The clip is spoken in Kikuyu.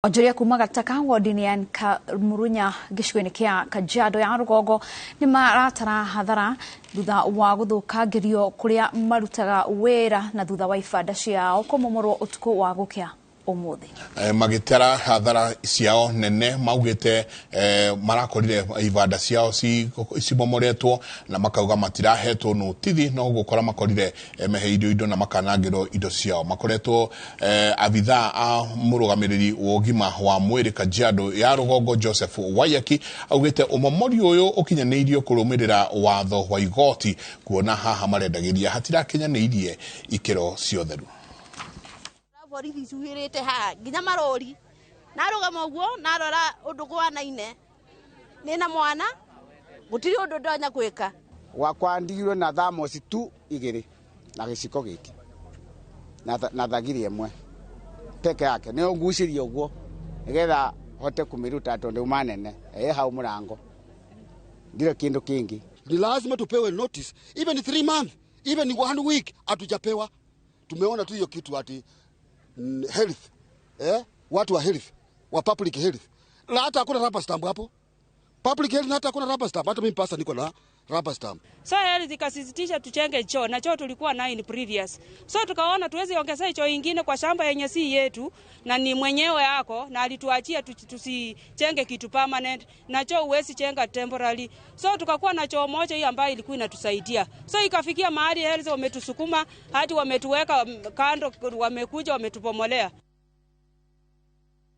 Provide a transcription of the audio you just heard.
Onjoria kuma Gataka wodi-inĩ ya Nkamurunya gĩcigo-inĩ kĩa Kajiado ya rũgongo nĩ maratara hathara thutha wa gũthũkangĩrio kũrĩa marutaga wĩra na thutha wa ibanda ciao kũmomorwo ũtukũ wa gũkĩa ũmũthĩ. Magĩtara hathara ciao nene maugĩte marakorire ibanda ciao cimomoretwo na makauga matirahetwo notithi no gũkora makorire meheirio indo na makanangĩrwo indo ciao. Makoretwo abithaa a mũrũgamĩrĩri wa ũgima wa mwĩrĩ Kajiado ya rũgongo Joseph Waiyaki augĩte ũmomori ũyũ ũkinyanĩirio kũrũmĩrĩra watho wa igoti kuona haha marendagĩria hatirakinyanĩirie ikĩro cia ũtheru. Borithi cuhĩrĩte haha nginya marori narũgama ũguo narora ũndũ kũhanaine nĩna mwana gũtirĩ ũndũ ndonya gwĩka. Gwakwa ndigirwe na thamosi tu igĩrĩ na gĩciko gĩkĩ na thagiri ĩmwe peke yake nĩyo ngucĩria ũguo nĩgetha hote kũmĩruta tondũ uma nene ĩ hau mũrango ndirĩ kĩndũ kĩngĩ. Ni lazima tupewe notice even 3 months, even 1 week hatujapewa. Tumeona tu hiyo kitu ati health, watu wa health, wa public health. Na hata hakuna rubber stamp hapo. Public health na hata hakuna rubber stamp. Hata mimi pastor niko na rubber stamp. So health ikasisitiza tuchenge choo na choo tulikuwa nayo in previous. So tukaona tuwezi ongezea choo ingine kwa shamba yenye si yetu na ni mwenyewe yako na alituachia tusichenge kitu permanent na choo huwezi chenga temporary. So tukakuwa na choo moja hii ambayo ilikuwa inatusaidia. So ikafikia mahali health wametusukuma hadi wametuweka kando, wamekuja wametupomolea.